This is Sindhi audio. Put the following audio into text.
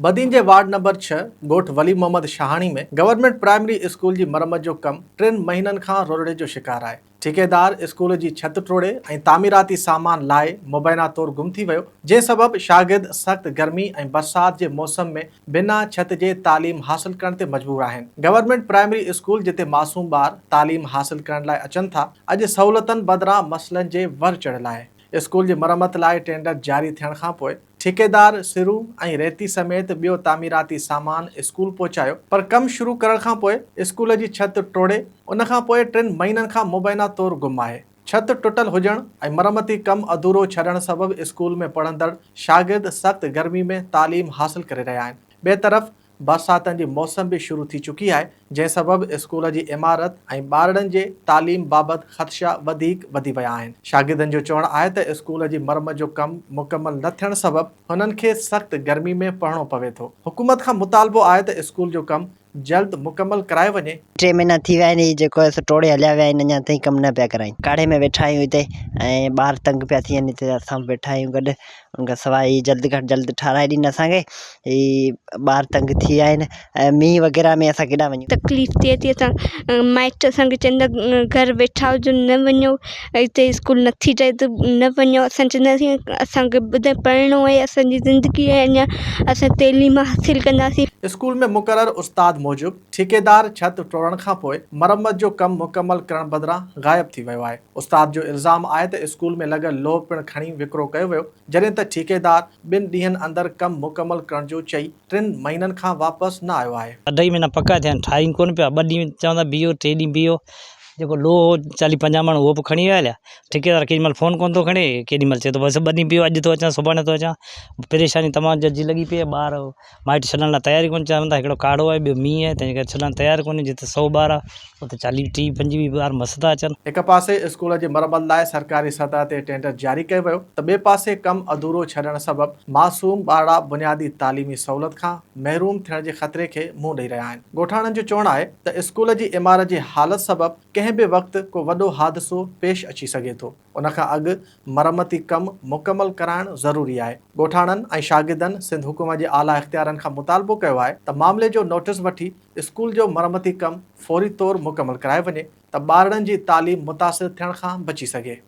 بدين جي وارڊ نمبر ڇهه ڳوٺ Wali Muhammad Shahani ۾ government primary school جي مرمت جو ڪم ٽن مهينن کان رولڙي جو شڪار آهي. ٺيڪيدار اسڪول جي ڇت ٽوڙي ۽ تعميراتي سامان لاهي مبينا طور گم ٿي ويو، جنهن سبب شاگرد سخت گرمي ۽ برسات جي موسم ۾ بنا ڇت جي تعليم حاصل ڪرڻ تي مجبور آهن. گورنمينٽ پرائمري اسڪول جتي معصوم ٻار تعليم حاصل ڪرڻ لاء اچن ٿا، اڄ سهولتن بدران مسئلن جي ور چڙهيل آهي. اسڪول جي مرمت لاء ٽينڊر جاري ٿيڻ کانپوء ٺيڪيدار سرون ۽ ريتي سميت ٻيو تعميراتي سامان اسڪول پهچايو پر ڪم شروع ڪرڻ کانپوء اسڪول جي ڇت ٽوڙي ان کانپوء ٽن مهينن کان مبينا طور گم آهي. ڇت ٽٽل هجڻ ۽ مرمتي ڪم اڌورو ڇڏڻ سبب اسڪول ۾ پڙهندڙ شاگرد سخت گرمي ۾ تعليم حاصل ڪري رهيا آهن. ٻئي طرف برساتن جي موسم به شروع ٿي چڪي آهي، جنهن سبب اسڪول جي عمارت ۽ ٻارڙن جي تعليم بابت خدشا وڌيڪ وڌي ويا آهن. شاگردن جو چوڻ آهي ته اسڪول جي مرمت جو ڪم مڪمل نه ٿيڻ سبب هنن کي سخت گرمي ۾ پڙهڻو پوي ٿو. حڪومت کان مطالبو آهي ته اسڪول جو ڪم جلد مڪمل ڪرايو وڃي. ٽي مهينا ٿي ويا آهن هي جيڪو آهي سو ٽوڙي هليا ويا آهن اڃا تائين ڪم نه پيا ڪرائين. ڪاڙهي ۾ ويٺا آهيون هتي ۽ ٻار تنگ پيا ٿين هتي اسان به ويٺا آهيون گڏ ان کان سواء هي جلد کان جلد ٺاراهي ڏين اسان کي هي ٻار تنگ ٿي ويا آهن ۽ مينهن وغيره ۾ اسان ڪيڏانهن وڃون. تڪليف ٿئي ٿي اسان مائٽ اسان کي چون ٿا گهر ويٺا هجو نه وڃو هتي اسڪول نٿي ٺهي ته نه وڃو اسان چونداسين اسان کي ٻڌ پڙهڻو آهي اسان جي زندگي آهي اڃا اسان تعليم حاصل ڪنداسين. اسڪول ۾ مقرر استاد موجب ٺيڪيدار ڇت ٽوڙڻ کانپوء مرمت جو ڪم مڪمل ڪرڻ بدران غائب ٿي ويو آهي. استاد جو الزام آهي ته اسڪول ۾ لڳل لوهه پڻ کڻي وڪرو ڪيو ويو، جڏهن ته ٺيڪيدار ٻن ڏينهن اندر ڪم مڪمل ڪرڻ جو چئي ٽن مهينن کان واپس نه آيو آهي. اڍائي مهينا پڪا ٿيا آهن ٺاهين ڪونه پيا، ٻه ڏينهن چوندا بيهو ٽي ڏينهن بيهو، جيڪو لوهه هو چاليهه پنجاهه مڻ اهو به کڻي ويا هليا، ٺيڪيدار ڪيڏي مهل فون ڪونه ٿو کڻي ڪيڏي مهل چئي ٿو بس ٻه ڏينهن بيهو اڄ ٿو اچان سڀاڻي ٿو اچان، پريشاني تمام ججهي لڳي پئي آهي ٻار مائٽ ڇڏڻ لاء تيار ئي ڪونه چون ٿا هڪڙو ڪاڙهو آهي ٻيو مينهن آهي تنهن ڪري ڇڏڻ تيار ڪونهي جتي سئو ٻار آهي اتي چاليهه ٽيهه پنجويهه ٻار مس ٿا اچن. هڪ پاسي اسڪول جي مرمت لاء سرڪاري سطح تي ٽينڊر جاري ڪيو ويو ته ٻئي پاسي ڪم اڌورو ڇڏڻ سبب معصوم ٻارڙا بنيادي تعليمي سهولت کان محروم ٿيڻ جي خطري کي منهن ڏئي رهيا آهن. ڳوٺاڻن جو چوڻ آهي ته اسڪول جي عمارت جي حالت سبب ڪنهن به وقت ڪو وڏو حادثو پيش اچي سگهي ٿو. ان کان اڳ مرمتي ڪم مڪمل ڪرائڻ ضروري آهي. ڳوٺاڻن ۽ شاگردن سنڌ حڪومت جي اعليٰ اختيارن کان مطالبو ڪيو آهي ته معاملي جو نوٽيس وٺي اسڪول جو مرمتي ڪم فوري طور مڪمل ڪرايو وڃي ته ٻارڙن جي تعليم متاثر ٿيڻ کان بچي سگهي.